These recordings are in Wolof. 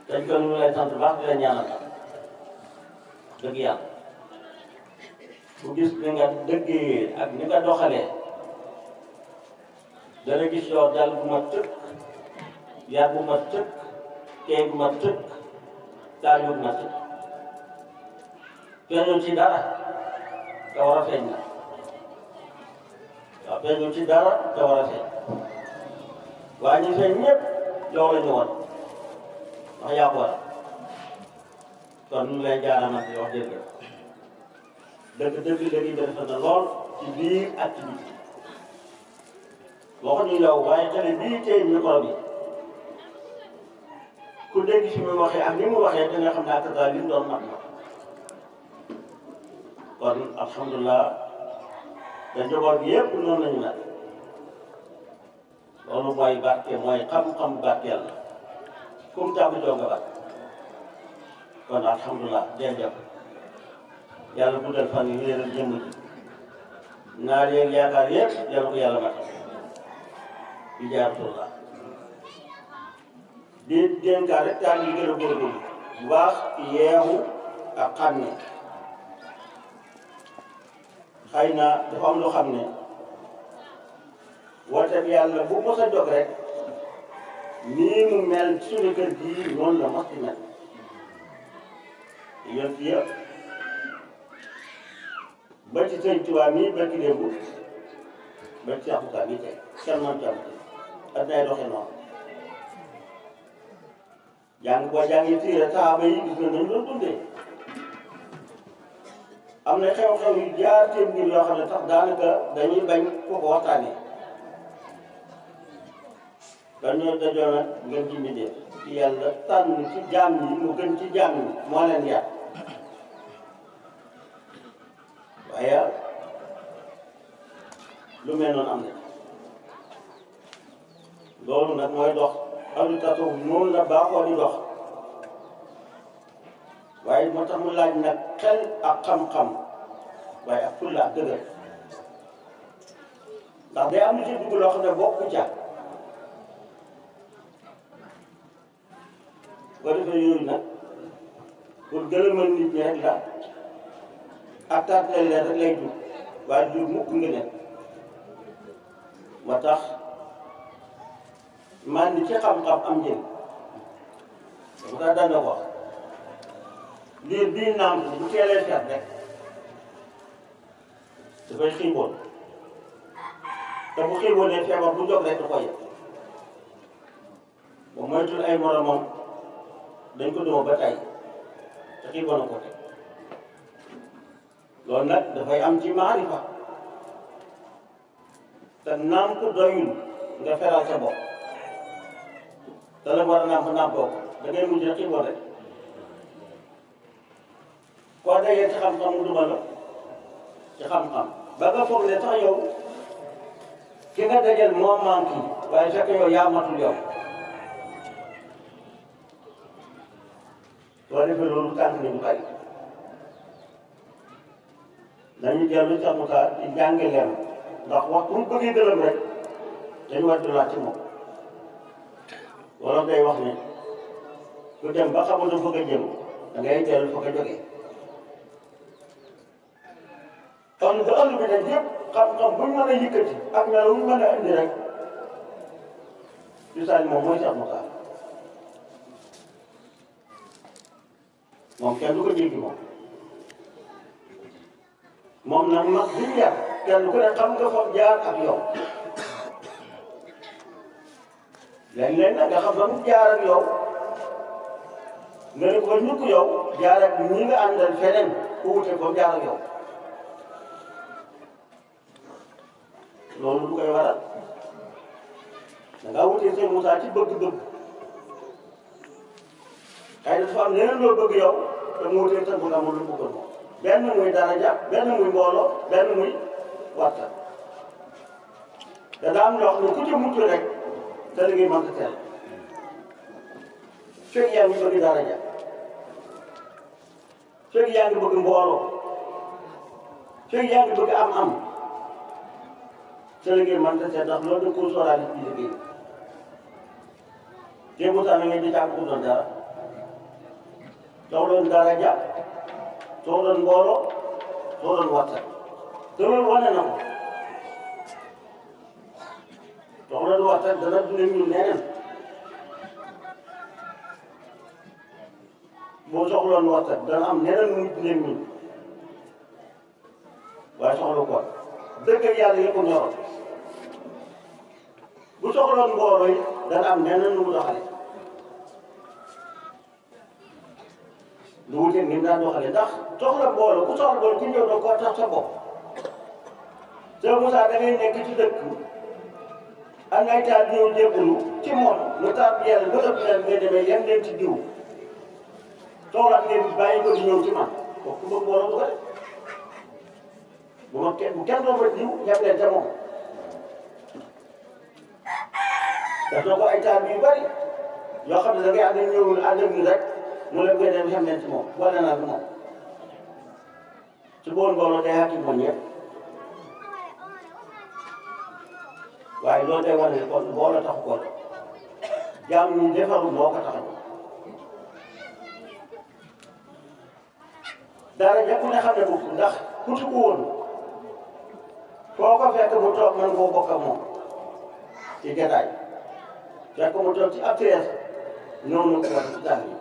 dañ ko ñu lay sant baax di la ñaanal dëgg yàlla bu gis ni nga dëggee ak ni nga doxalee dana gis yow dal bu ma tëkk yar bu ma tëkk kee bu ma tëkk taal bu ma tëkk feeñul ci dara te war a feeñ na waaw feeñul ci dara te war a feeñ waaye ñu feeñ ñëpp yow la ñu woon wax yaa ko war kon ñu lay jaaramat di wax dëgg yi def na lool ci biir ak ci biir waxuñu yow waaye xale bii tey micro bi ku dégg fi muy waxee ak ni mu waxee da nga xam ne ak daal li mu doon mat na kon alhamdulilah te njaboot gi yëpp noonu lañu mel loolu mooy barke mooy xam-xam barkeel la kum tàmm joo nga barke kon alhamdulilah jërëjëf yàlla guddal fan yi wéeral jëmm ji naar yeeg yaakaar yëpp yàlla ko yàlla matal di jaaratullah di dénkaar rek taal yi gën a góorgóorlu bu baax yeexu ak xam ne xëy na dafa am loo xam ne woote bi yàlla bu mos a jóg rek nii mu mel suñu kër gii noonu la mos di mel yoon ci yëpp ba ci sëñ Tuubaa mii ba ci démb ba ci Axuka mii tey kenn man ci am ak nay doxe noonu jàng boo jàngi tiire saaba yi gis nga nañ doon dundee am na xew-xew yu jaar seen mbir yoo xam ne sax daanaka dañuy bañ ko ko waxtaanee dañoo dajoon nag ngeen ci mbindee ci yàlla tànn ci jaam yi mu gën ci jaam yi moo leen yar waaye lu mel noonu am na loolu nag mooy dox alu tasawuf noonu la baaxoo di dox waaye moo tax mu laaj nag xel ak xam-xam waaye ak fulla ak dëgër ndax day am lu ci dugg loo xam ne bokku ca boo defee yooyu nag pour gëlëmal nit ñi rek la ak tàtteel leen rek lay dugg waaye du mukk nga ne moo tax man ni ci xam-xam am njëriñ dafa daa daan na wax liir bii naam bu teelee fet rek dafay xiiboon te bu xiiboonee feebar bu jóg rek da koy yëg ba moytul ay moromam dañ ko duma ba tey te xiiboon na ko teg loolu nag dafay am ci maarifa te naam ko doyul nga feral sa bopp te la war a naam ko da ngay mujj rek xiiboon rek koo dajee ci xam-xam mu duma la ci xam-xam ba nga foog ne sax yow ki nga dajal moo manqué waaye fekk yow yaa matul yow soo defee loolu tànk ni bu bari dañu dellu sax mu taa ci jàngaleem ndax waxtu mu bëggee gëlëm rek dañu war di laaj ci moom wala day wax ne ku dem ba xamul fa nga jëm da ngay dellu fa nga jógee kon nga ëllëg bi nag yëpp xam-xam buñ mën a yëkkati ak melo wuñ mën a indi rek ci saa moom mooy sax mu taa moom kenn du ko jéggi moom nag mag bi ñu yar kenn ku ne xam nga foog jaar ak yow léeg-léeg nag nga xam ba mu jaar ak yow nga ne ko ñukk yow jaar ak ñi nga àndal feneen ku wute ko jaar ak yow loolu lu koy waral da ngaa wutee seen Moussa ci bëgg-bëgg xëy na dafa am leneen loo bëgg yow te mu wutee seen Moussa moom lu bëggoon moom benn muy daraja benn muy mbooloo benn muy waxta da daa am loo xam ne ku ci mucc rek te liggéey mënta teel fekk yaa ngi bëgg daraja fekk yaa ngi bëgg mbooloo fekk yaa ngi bëgg am-am te liggéey mënta teel ndax loolu da ko sóoraale ci liggéey te Moussa na ngeen di tàgg ku doon dara soxloon daraja soxloon mbooloo soxloon waxtaan te loolu wane na ko soxloon waxtaan dana dundee ñun neneen boo soxloon waxtaan dana am neneen muy dundee ñun waaye soxla ko dëgg yàlla yëpp ñoroon bu soxloon mbooloo yi dana am neneen lu mu doxale lu wuteeg ni mu daan doxale ndax soxla mbooloo ku soxla mbooloo ku ñëw doo ko tax sa bopp te Moussa da ngay nekk ci dëkk am ngay taal ñëw jébbalu ci moom lu taal bi yàlla ba ëpp leen ngay demee yem leen ci diw soxlaat ngeen bàyyi ko di ñëw ci man kooku ku bëgg mbooloo du ko def bu kenn doon ba diw yem leen ca moom daf na ko ay taal yu bari yoo xam ne da ngay ànd ak ñëwul ànd ak ñu rek mu leen koy dem yem leen ci moom wala naa moom su boon mbooloo day xaati moom ñëpp waaye loolu day wane ne kon mbooloo taxu ko jaam ñu defaru moo ko taxaw dara jàpp ne xam ne bu ndax ku ci woon foo ko fekk mu toog man koo bokk ak moom ci jotaay fekk mu toog ci ab teer noonu la ko wax ci daan yi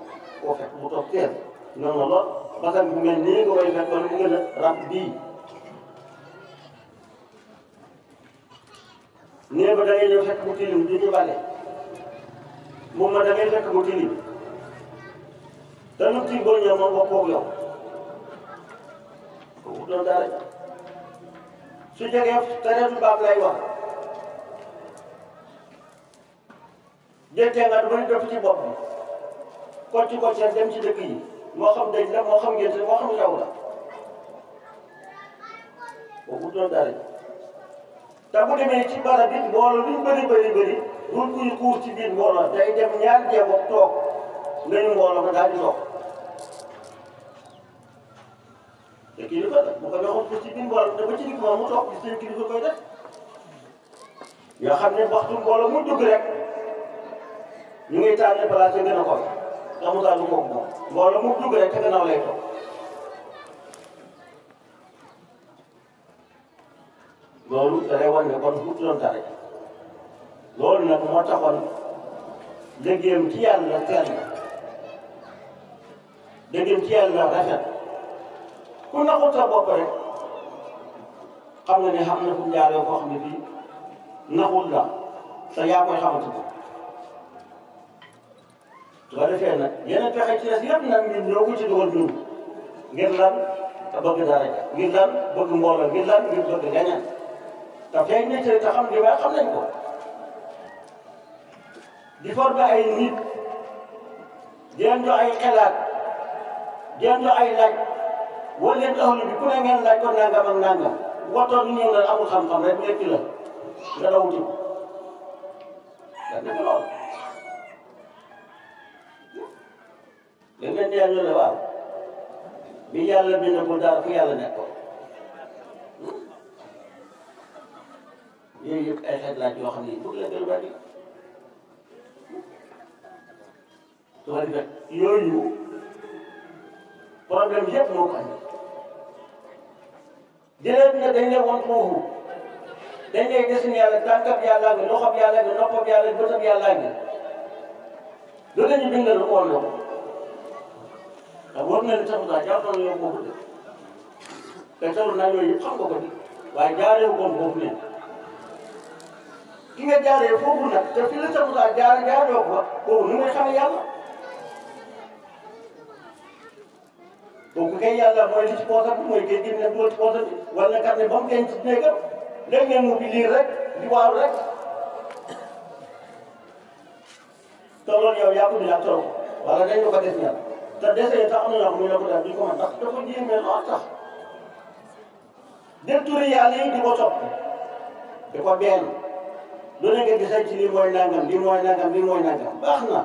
koo fekk mu toog teer noonu la lool basal bu mel nii nga koy fekk wala mu gën a rab bii nee ba da ngay ñëw fekk mu tilim di ñu bale moom ma da ngay fekk mu tilim te lu tiim boo ñëw moom bokkoo yow kooku doon dara su jegee tere tubaab lay wax jéggee nga du def ci bopp bi kocc koccee dem ci dëkk yi moo xam dëj la moo xam ngénte moo xam xew la kooku doon dara te bu demee ci barab bi mbooloo luñ bëri dul kuy kuur ci biir mbooloo day dem ñaar jéego toog ngañu mbooloo ko daal di toog te kilifa la bu ko joxoon ko ci biir mbooloo te ba ci digg moom mu toog gis nañ kilifa koy def yoo xam ne waxtu mbooloo mu dugg rek ñu ngi tànn place yi gën a koy te mu daal du kooku moom mbooloo mu dugg rek te gannaaw lay toog loolu da lay wan ne kon bu doon dara loolu nag moo taxoon liggéeyam ci yàlla teel na liggéeyam ci yàlla rafet ku naxut sa bopp rek xam nga ne xam na fu mu jaaree foo xam ne fii naxut la te yaa koy xamante ko su ko defee nag yeneen pexe ci des yëpp nag ñun ñoo ko ci dugal ñun ngir lan bëgg daraja ngir lan bëgg mbooloo ngir lan ngir bëgg gañaan te feeñ na ci te xam li waaye xam nañ ko di former ay nit di leen jox ay xalaat di leen jox ay laaj wala leen ahlu bi ku ne ngeen laaj ko nangam ak nangam waxtaan bi ñëw na amul xam-xam rek nekk la nga daw wuti da nekk lool léeg-léeg ñu ne waaw bi yàlla bind ko daal fu yàlla nekkoon yooyu yëpp ay xeet laaj yoo xam ne bëgg la gën a bari su ko defee yooyu problème yëpp moo ko andi jëlee ne dañ ne woon foofu dañ lay desin yàlla tànkab yàlla nga loxob yàlla nga noppab yàlla bëtab yàlla nga loolu la ñu bindal ko woon loolu te war na ne sax daal jàppoon na yow foofu de te tawul naa yooyu yëpp xam nga ko di waaye jaaree woon foofu ne ki nga jaaree foofu nag te fi la sax daal jaaree ko fa foofu nu ngay xamee yàlla kooku kay yàlla mooy li ci poosam bi mooy kay génne dugal ci poosam bi wala kat ne ba mu denc ci néegam léegi ngeen mu fi liir rek di waaw rek te loolu yow yaa ko di ak solo wala dañ ko def ñaar te dese tax am na ñoo xam ne la ko def duñ ko mën ndax dafa jéeme lool tax détourné yàlla yi di ko topp di ko benn lu ne nga gisee ci lii mooy nangam lii mooy nangam lii mooy nangam baax na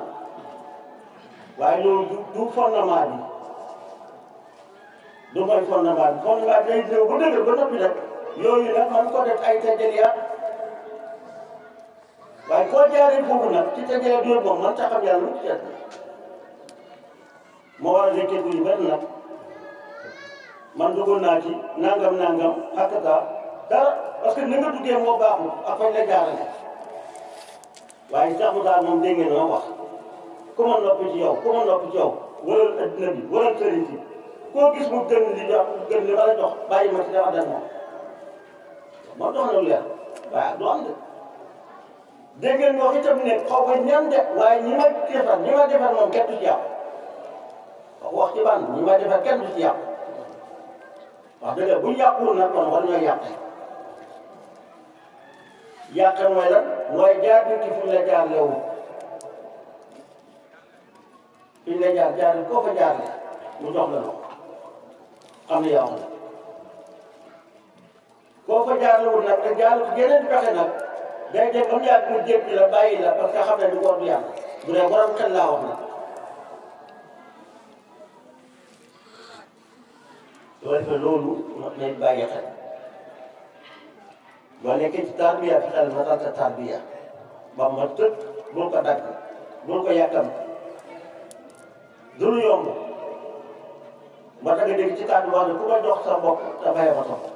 waaye loolu du fondement bi du mooy fondement bi fondement bi day ñëw ba dëgër ba noppi nag yooyu nag man ko def ay tajaliyaat waaye koo jaaree foofu nag ci tajaliyaat yooyu moom man taxam yàlla mu ci des moo war a nekkee bu ñu benn nag man duggoon naa ci nangam ak dara parce que ni nga duggee moo baaxul ak fañ la jaarale waaye sax mu daal moom dégg ngeen ma wax ku ma noppi ci yow waral adduna bi waral sëriñ si koo gis mu gën li ma la jox bàyyi ma ci dama dem moom moo dox na lu leer waaye du am de dégg ngeen wax itam ne xaw ma ñan de waaye ñi ma defar moom kenn du ci yàqu wax ci ban ñi ma defar kenn du ci yàqu wax dëgg bu ñu yàquwul nag kon war ñoo yàq mooy lan mooy jaar nit ki fi ñu la jaar lewu fi ñu la jaar koo fa jaar mu jox la loxo xam ne yaa la koo fa jaar lewul nag da jaar yeneen pexe nag day dem ba mu yàgg mu jéppi la bàyyi la parce que xam ne du góor du yàlla bu dee borom xel laa wax nag soo defee loolu nañ bàyyi xel boo nekkee ci tarbiya fi xel matal sa tarbiya ba ma tëkk bul ko dagg bul ko yàkkam du lu yomb ba tax nga dégg ci kàddu wax ne ku ma jox sa bopp te bàyyi ma sa bopp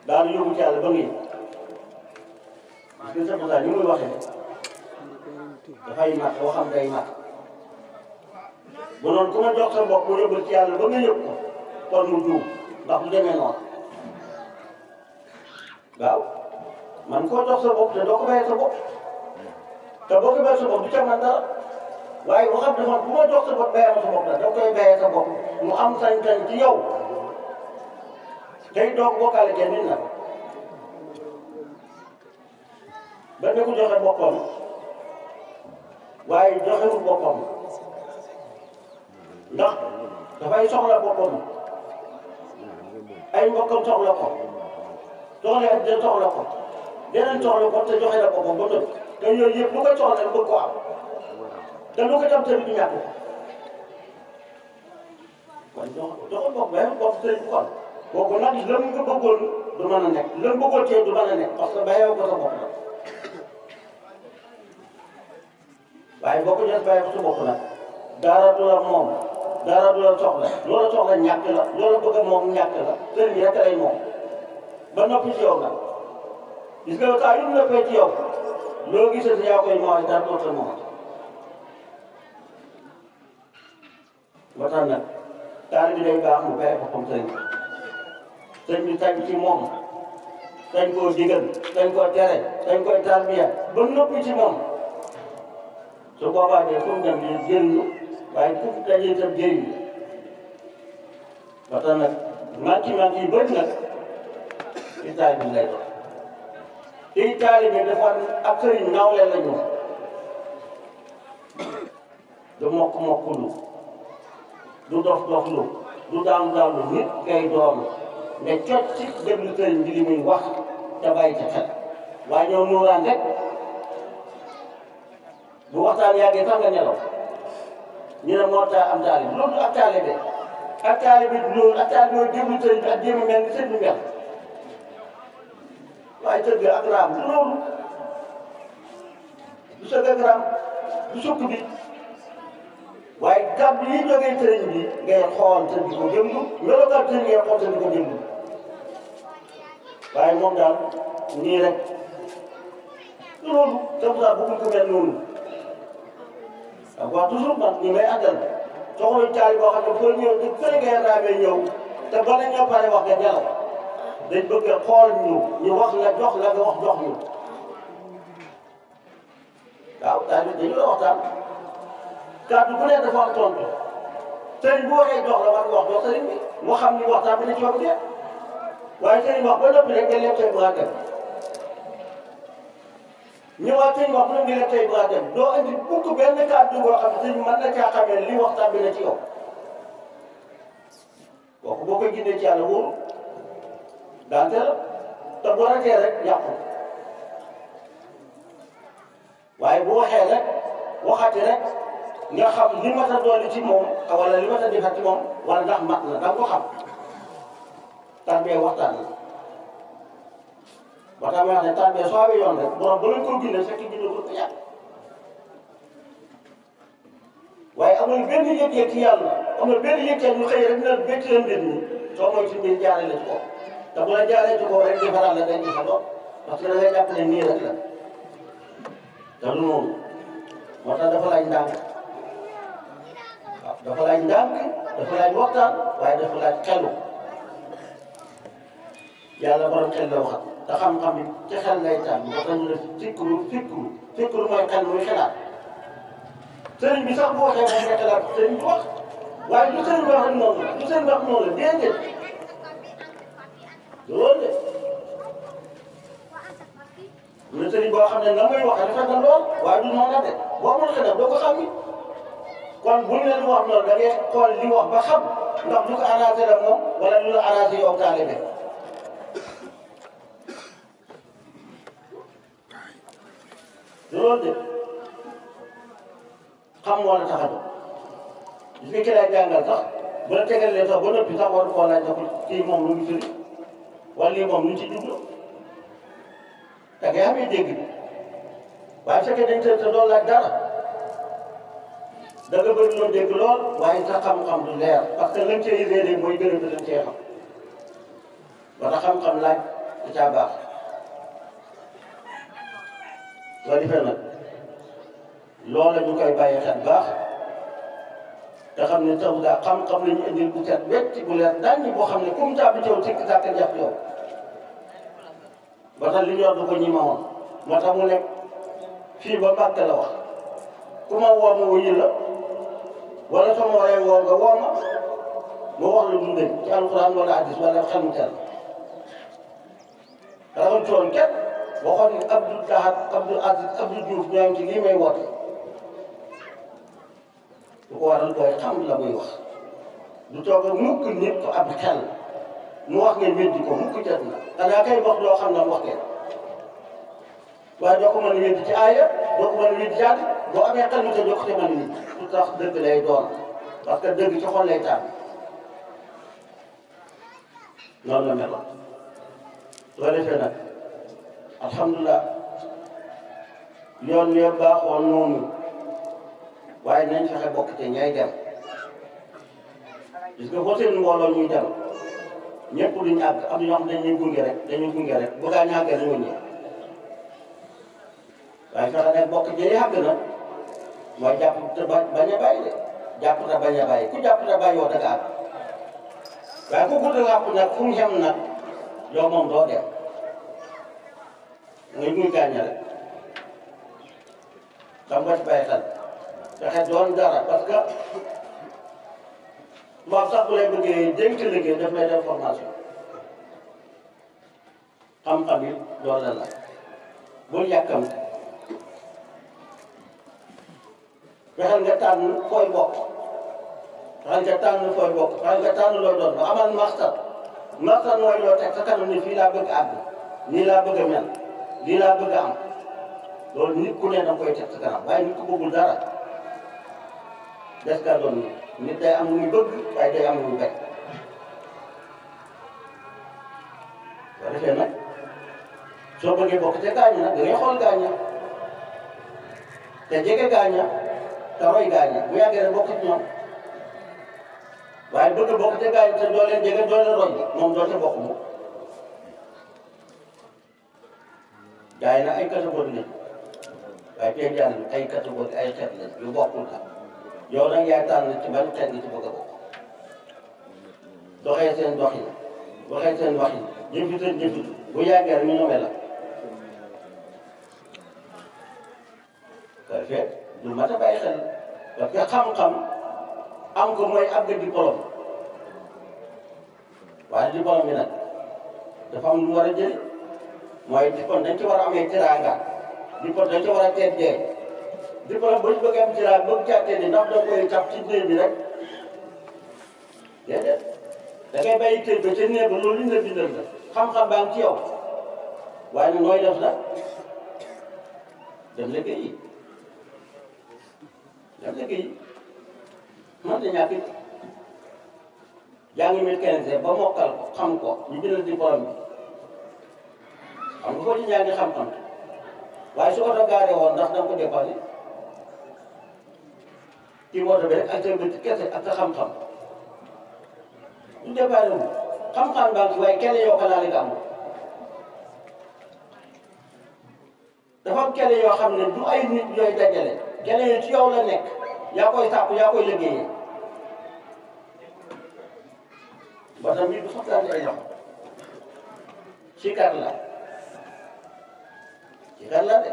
daal yóbbu ci yàlla ba ngi parce que c'est ça ni muy waxee dafay mat boo xam day mat bu noonu ku ma jox sa bopp mu yóbbu ci yàlla ba nga yëg ko kon mu juum ndax du demee noonu waaw man koo jox sa bopp te doo ko bàyyi sa bopp te boo ko bàyyi sa bopp du ca man dara waaye waxam dafa bu ma jox sa bopp bàyyi ma sa bopp la da koy bàyyi sa bopp mu am sañ-sañ ci yow tey doo ko bokkaale kenn nit nag ba ne ko joxe boppam waaye joxewul boppam ndax dafay soxla boppam ay mbokkam soxla ko soxla ak den soxla ko deneen soxla ko te joxe la boppam ba nëb te yooyu yëpp lu ko soxla bëgg ko am te lu ko tam tamit du ñàkk kon joxe bopp ba bopp sëriñ kon kooku nag lëm nga bëggoon du mën a nekk lëm bëggoon cee du mën a nekk parce que bàyyee ko sa bopp la waaye boo ko jël bàyyee ko sa bopp nag dara du la moom dara du la soxla loola soxla ñàkk la loola bëgg a moom ñàkk la sëriñ bi rek lay moom ba noppi ci yow nag gis nga saa yu noppee ci yow loo gisati yaa koy mooy dara dootul moom ba tax nag taal bi day baax mu bàyyi ko comme sëriñ bi sañ ci moom sañ koo digal sañ koo tere sañ koy tarbiya ba noppi ci moom su boobaa de fu mu dem di jëriñu waaye ku fi dajee itam jëriñu ba tax nag manqué yi bëri nag ci taal bi lay doon te taalibe bi dafa ak sëriñ nawle la ñu du mokk-mokklu du dof-doflu du daanu nit ngay doon nga jot ci déglu sëriñ bi li muy wax te bàyyi ci xel waaye ñoom nuuraan rek bu waxtaan yàggee sax nga nelaw ñu ne moo tax am taalibe loolu ak taalibe ak taalibe loolu ak taalibe mooy déglu sëriñ bi ak jéem a mel ni sëriñ bi mel waaye tëgg ak raam du loolu du sëgg ak raam du sukk bi waaye kàddu yi jógee sëriñ bi ngay xool te di ko déglu melokaan sëriñ ngay xool te di ko déglu waaye moom daal nii rek du loolu comme ça bëggul ko mel noonu waaw toujours man ñu may àndal soxla caali boo xam ne foo ñëw di fële ngay raamee ñëw te bala ñoo pare wax nga nelaw dañ bëgg a xool ñu wax la jox la nga wax jox ñu waaw daal dañu la waxtaan kàddu bu ne dafa am tontu sëriñ bu waxee jox la war nga wax jox sëriñ bi moo xam ni waxtaan bi na ci wax de waaye sëriñ wax ba noppi rek nga leen tey bu dem ñëwaat sëriñ wax bu ne nga leen tey bu dem doo andi bukk benn kàddu boo xam ne sëriñ mën na caa xamee li waxtaan bi na ci yow kooku boo koy gindee ci yàlla wóoru daante la te bu ratee rek yàqu waaye bu waxee rek waxati rek nga xam li mat a dolli ci moom wala li mat a defar ci moom wala ndax mat na da nga ko xam tarbiyee waxtaan la ba tax ma wax ne tarbiyee soo amee yoon rek borom ba lañ ko bindee fekk bindee ko yàq waaye amul benn yëg-yëg ci yàlla amul benn yëg-yëg ñu xëy rek na bécc leen mbir mi soo mooy ci mbir jaaree la ci kaw te bu la jaaree ci kaw rek defaral la dañ ci sa bopp parce que da ngay jàpp ne nii rek la te du noonu moo tax dafa laaj ndànk waaw dafa laaj ndànk dafa laaj waxtaan waaye dafa laaj xelu yàlla borom xel la waxat te xam-xam bi ci xel lay tànn ba tax ñu ne fikru mooy xel muy xelaat sëriñ bi sax bu waxee moom ngay xelaat sëriñ bi wax waaye lu sëriñ bi wax noonu la lu sëriñ bi wax noonu la déedéet loolu de lu sëriñ boo xam ne na muy waxee rafet na lool waaye du noonu la de boo amul xelal doo ko xam ni kon buñ leen wax noonu da ngay xool li wax ba xam ndax du ko arrangé la moom wala lu la arrangé yow taalibe loolu de xam moo la tax a jóg li fi ki lay jàngal sax bu la tegalee sax ba noppi sax war koo laaj ko kii moom lu mu firi wala lii moom lu ci jublu da ngay amee dégg bi waaye fekkee dañ te doo laaj dara da nga bëri loo dégg lool waaye sa xam-xam du leer parce que lañ cee réeré mooy gën a lañ cee xam wala xam-xam laaj da caa baax soo defee nag loola ñu koy bàyyi xel baax te xam ne taw daa xam-xam la ñu indil bu set wecc bu leer daañu boo xam ne comme ça bi teew ci saa ka jax yow ba tax li ñu wax du ko ñi ma woon moo tax mu nekk fii ba Mbàkke la wax ku ma woo ma wuyu la wala sama waree woo nga woo ma wax la du gën ci alxuraan wala hadis wala xel mu teel rawal toon kenn waxoon ni Abdou Lahad Abdou Aziz Abdou Diouf ñoo ngi ci lii may woote lu ko waral booy xam la muy wax du toog a mukk nit ko ab xel mu wax ngeen weddi ko mukk jot na xanaa kay wax loo xam ne mu wax kenn waaye doo ko mën a weddi ci aaya doo ko mën a weddi jàng boo amee xel mu te doo ko te mën a weddi lu tax dëgg lay doon parce que dëgg ci xol lay tànn noonu la meloon soo defee nag alhamdulilah yoon wi baaxoon noonu waaye nañ fexe bokk te ñay dem gis nga foo seen mbooloo ñuy dem ñëpp duñu àgg am na ñoo xam ne dañuy gunge rek bu gaa ñàggee dañoo ñëw waaye fexe nag bokk ci yàgg na mooy jàpp te bañ a bàyyi de jàpp te bañ a bàyyi ku jàpp te bàyyi yow da nga àgg waaye ku gudd làpp nag fu mu xem nag yow moom doo dem ngay muy gaaña rek xam nga ci bàyyi xel fexe doon dara parce que tubaab sax bu lay bëggee dénk liggéey daf lay def formation xam-xam yi loolu la bul yàkkam fexeel nga tànn fooy bokk fexeel nga tànn fooy bokk fexeel nga tànn looy doon ba amal mastar mooy loo teg sa kanam ni fii laa bëgg àgg nii laa bëgg a mel lii laa bëgg a am loolu nit ku ne da nga koy teg sa kanam waaye nit ku bëggul dara des ka doon nit day am lu muy bëgg waaye day am lu muy bañ soo defee nag soo bëggee bokk te gaaña nag da ngay xool gaaña te jege gaaña te roy gaaña bu yàggee rek bokk ci ñoom waaye bëgg bokk te gaaña te doo leen jege doo leen roy moom doo ca bokk moom gaa yi nag ay catégorie lañ waaye tey jàng ay catégorie ay xeet lañ yu bokkul la yow nag yaay tànn ci ban xeet gi ci bëgg a bokk doxee seen doxin waxee seen waxin jëfi seen jëfi bu yàggee rek ñu nomee la parfait du mat a bàyyi xel parce que xam-xam am ko mooy am nga diplôme waaye diplôme bi nag dafa am lu mu war a jëli mooy diplôme dañ ci war a amee teraanga diplôme dañ ci war a teddee diplôme boo ci bëgg am teraanga bëgg caa teddee ndax da koy tap ci néeg bi rek déedéet da ngay bàyyi kër ba ca néeg ba loolu liñ la bindal la xam-xam baa ngi ci yow waaye nag nooy def nag dem liggéey yi dem liggéey yi man de ñàkk jàng mécanicien ba mokkal ko xam ko ñu bindal diplôme bi xam nga foo ci ñaa ngi xam-xam waaye su ko doon gaaree woon ndax da nga ko dépassé ci woote bi rek ak sa bët kese ak sa xam-xam ñu dépassé wu xam-xam baa ngi ci waaye kenn yoo ko laale nga am dafa am kenn yoo xam ne du ay nit yooyu dajale kenn yi ci yow la nekk yaa koy sàkku yaa koy liggéeyee ba tam bi du soxlaante ay loxo sikar la sikar la de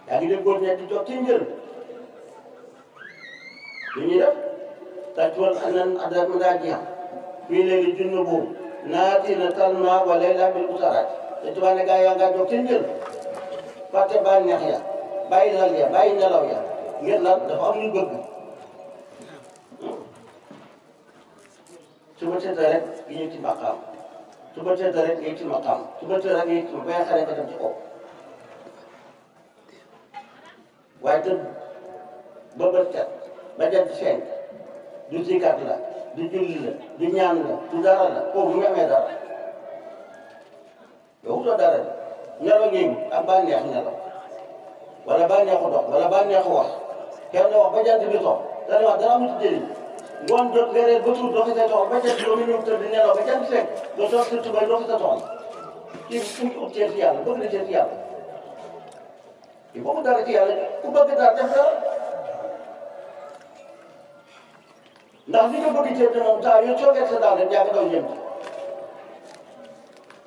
yaa ngi dégg góor ñett di jox ci njël lu ñuy def tàccuwal anan adama daa jeex fii léegi junne boobu naati na talma wala laa bil usaraat te tubaab ne gaa yaa ngaa jox ci njël fàtte bànneex ya bàyyi lal ya bàyyi nelaw ya ngir lan dafa am lu bëgg su ma tëddee rek gi ñu ci maqaam su ma tëddee rek gi ci maqaam su ma tëddee rek gi ci ba nga xale nga dem ci kaw waaye tëdd ba bët set ba jant fenk du zikar la du julli la du ñaan la du dara la kooku mu ngi amee dara yow doo dara la nelaw ngi ak bànneex nelaw wala bànneexu dox wala bànneexu wax kenn wax ba jant bi toog dana wax dara amul ci jëriñ ngoon jot nga reer ba tuut doo ko sa toxal ba jant doo nga ñëw tëdd nelaw ba jant fenk doo toog sa tubay doo ko sa toxal kii fu mu ut cee ci yàlla bëgg na cee ci yàlla il faut que dara ci yàlla ku bëgg dara def dara ndax li nga bëgg ci moom saa yoo coogee sa daal rek yaa ngi daw jëm ci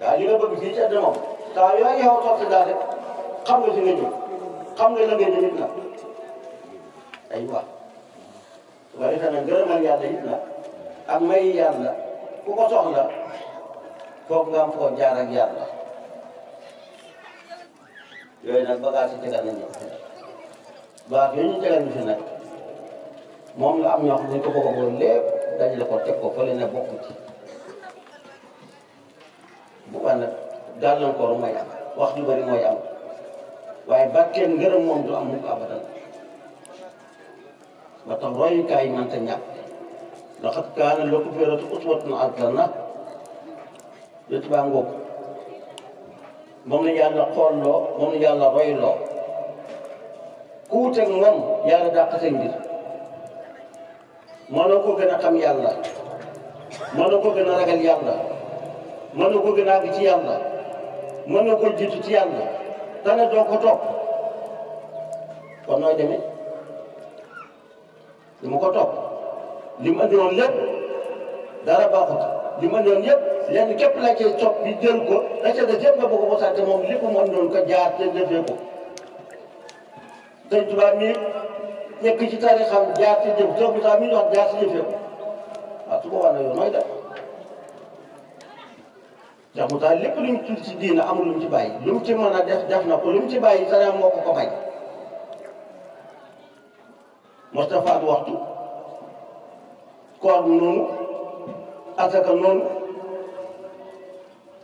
waaw li nga bëgg fii ci moom saa yoo yow toog sa daal rek xam nga si nga jëm xam nga la nga jëm it na ay wax su ko defee nag ngërëmal yàlla it na ak may yàlla ku ko soxla foog nga am foo jaar ak yàlla yooyu nag bagage yi tegal nañu bagage yooyu ñu tegal ñu fi nag moom la am ñoo xam ne ko bëgg a boole lépp dajale ko teg ko fële ne bokk ci bu ko nag gàllankoor mooy am wax ju bëri mooy am waaye barkeel ngërëm moom du am mu ko abadan ba tax royukaay yi mënta ñàkk laqad kaana lakum fii uswatun hasanah yëpp baa ngóob moom la yàlla xoolloo moom la yàlla royloo ku wuteeg moom yàlla dàq sa mbir mënoo ko gën a xam yàlla mënoo ko gën a ragal yàlla mënoo ko gën a àgg ci yàlla mënoo ko jiitu ci yàlla dana doo ko topp kon nooy demee li ma ko topp li mu andi woon lépp dara baaxut li mu andi woon yëpp lenn képp la cee topp bi jël ko la ca des yëpp nga bëgg ko sant moom lépp mu andi woon ko jaar te defee ko Sëñ Tuubaa mi nekk ci tarixam jaar ci jëf Sëñ Tuubaa mi wax jaar ci jëfee ko waaw su boobaa nag yow nooy def Sëñ Tuubaa lépp lu mu tudd ci diina amul lu mu ci bàyyi lu mu ci mën a def na ko lu mu ci bàyyi sariya moo ko may Moustapha ak waxtu koor noonu asaka noonu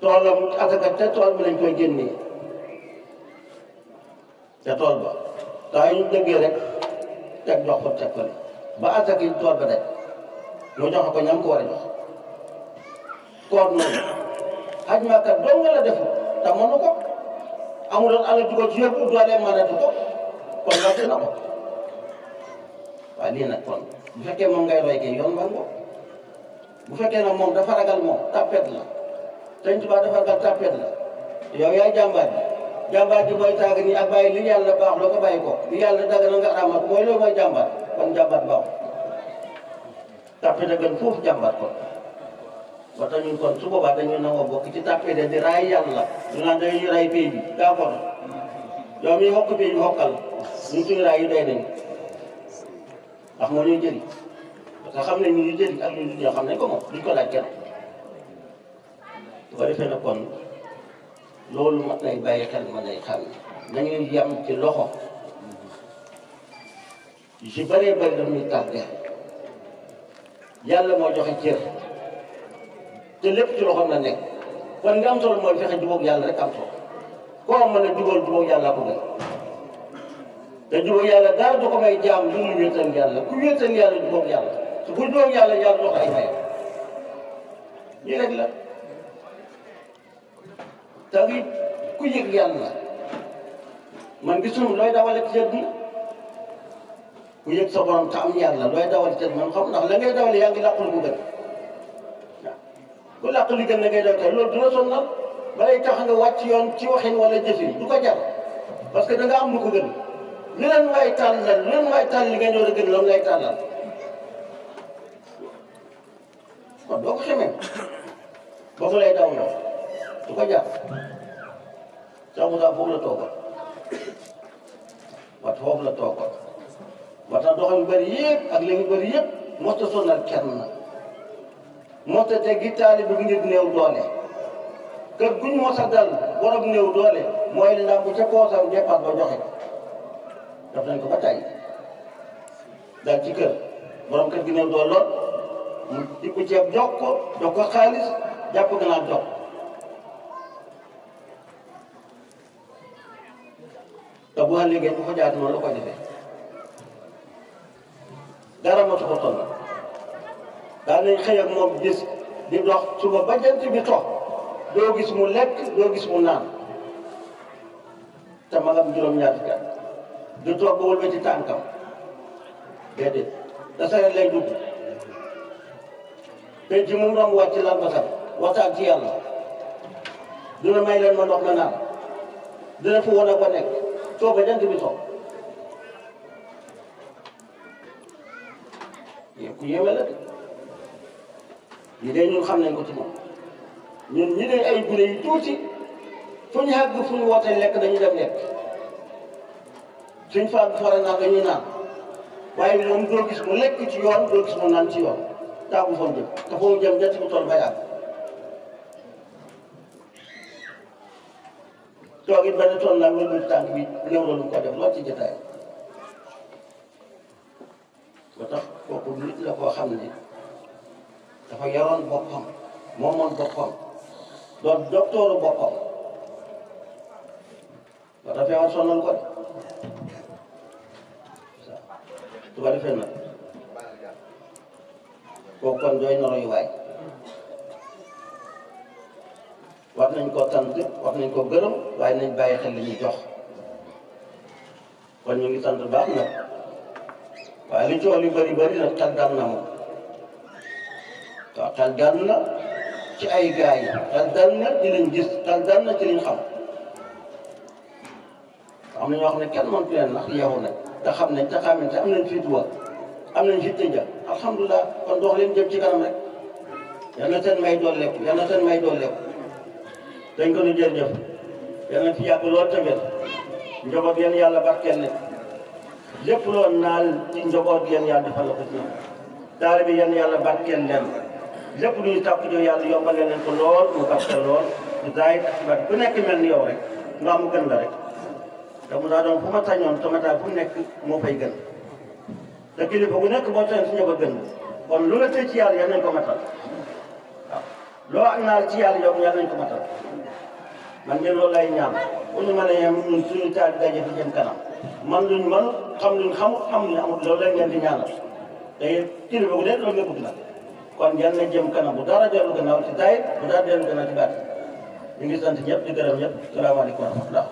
toolam asaka te tool bi lañ koy génnee te tool ba saa yu ñu dëggee rek teg jox ko teg ko ba asaka yi tool ba rek mu joxe ko ñam ko war a jox koor noonu xaj Makka dong nga la def te mënu ko amuloon alal du ko ci yóbbu doolee mënatu ko kon wàcc na ko waaye lii nag kon bu fekkee moom ngay roy kii yoon ban ko bu fekkee nag moom dafa ragal moom tapet la Sëñ Tuubaa dafa ragal tapet la yow yaay jàmbaar bi jàmbaar ji mooy tàgg nii ak bàyyi li yàlla baax loo ko bàyyi ko li yàlla daga na nga xamal mooy loolu mooy jàmbaar kon jàmbaar baaxul tapet a gën foofu jàmbaar kon ba tax ñun kon su boobaa dañuy nangoo bokk ci tapet di raay yàlla ñu naan dañuy raay pays bi d'accord yow miy xokk pays bi xokkal ñun suñu raay yi doy nañu ndax moo ñuy jëriñ parce que xam nañ ñu jëriñ ak ñu ñoo xam nañ ko moom duñ ko laaj kenn su ko defee nag kon loolu mat nay bàyyi xel ma nay xam nañuy yem ci loxo yu si bëree bëri daf ñuy tàgge yàlla moo joxe cër te lépp ci loxoom la nekk kon li am solo mooy fexe jubóog yàlla rek am solo koo mën a jubóog yàlla ko gën te jubóog yàlla dara du ko may jaam lu mu wéetal yàlla ku wéetal yàlla jubóog yàlla su ku jubóog yàlla yàlla jox ay may lii rek la tamit ku yëg yàlla man gisum looy dawale ci àddina ku yëg sa borom te am yàlla looy dawal te man xam ndax la ngay dawal yaa ngi làq lu ko gën waaw ku làq li gën la ngay dawal te loolu du la sonnal balay tax nga wàcc yoon ci waxin wala jëfin du ko jar parce que da nga am lu ko gën lu leen waay tàllal lu leen waay tàll li nga ñëw a gën loolu ngay tàllal kon doo ko xamee ba mu lay daw na du ko jar sax mu daal foofu la toogal wat foofu la toogal ba tax doxal yu bëri yëpp ak li yu bëri yëpp moo ta sonal kenn na moo ta teggi taalibe bi ngir néew doole kër guñ moo sa dal borom néew doole mooy ndam bu ca poosam départ ba joxe daf nañ ko ba tey dal ci kër borom kër gi néew doole lool mu dikku ceeb jox ko xaalis jàpp gannaaw jox te bu xa liggéey bu ko jaat noonu la koy defee dara matu ko toll daal nañ xëy ak moom bis di dox suba ba jant bi tox doo gis mu lekk doo gis mu naan te magam juróom-ñaar fukki at du toog ba wëlbati tànkam déedéet da saret lay dugg te ci mu doon wàcc lan ba sax waxtaan ci yàlla dina may leen ma ndox ma naan dina fu wan a ko nekk soo ba jant bi toog ku yéeme la de ñi de ñun xam nañ ko ci moom ñun ñi de ay gune yu tuuti fu ñu àgg fu ñu wootee lekk dañuy dem lekk suñ fa fore naan dañuy naan waaye moom doo gis mu lekk ci yoon doo gis mu naan ci yoon taabu fa mu jëm te foo mu jëm jant bu toll bay àgg toog it benn tool naa wëlbati tànk bi néew la lu ko def lool ci jotaay ba tax kooku nit la koo xam ne dafa yoroon boppam moomoon boppam doon doktooru boppam ba dafay war sonal ko de su ko defee nag kooku kon doy na royuwaay war nañ koo sant war nañ koo gërëm waaye nañ bàyyi xel li ñuy jox kon ñu ngi sant baax nag waaye li coow li bëri nag xel dal na moom waaw xel dal na ci ay gars yi xel dal na ci liñ gis xel dal na ci liñ xam am na ñoo xam ne kenn mëntu leen ndax yeewu nañ te xam nañ te xamante am nañ fit wa am nañ fit ja alhamdulilah kon dox leen jëm ci kanam rek yal na seen may dool lekk yal na seen may dool lekk dañ ko nu jërëjëf yal na fi yàgg lool tamit njaboot yéen yàlla barkeel leen lépp loolu naal ci njaboot yéen yàlla defal la ko ci daara bi yéen yàlla barkeel leen lépp lu ñu tàpp jo yàlla yombal leen ko lool mu barkeel lool mu daay ak ci ku nekk mel ni yow rek mbaa mu gën la rek te mu daa doon fu ma sañoon sama daal fu nekk moo fay gën te kilifa bu nekk boo sañoon su ñëw a gën kon lu la tëj ci yàlla yal nañ ko matal waaw loo ak naal ci yàlla yow yal nañ ko matal man de loolu lay ñaan bu ñu mën a yem ñun suñu taal daje fi jëm kanam man luñ mën xam luñ xamul xam luñ amul loolu lañ leen di ñaanal te kilifa bu nekk loolu nga bëgg na kon yal na jëm kanam bu dara dellu gannaaw ci taay bu dara dellu gannaaw ci baat ñu ngi sant ñëpp di gërëm ñëpp salaamaaleykum wa rahmatulah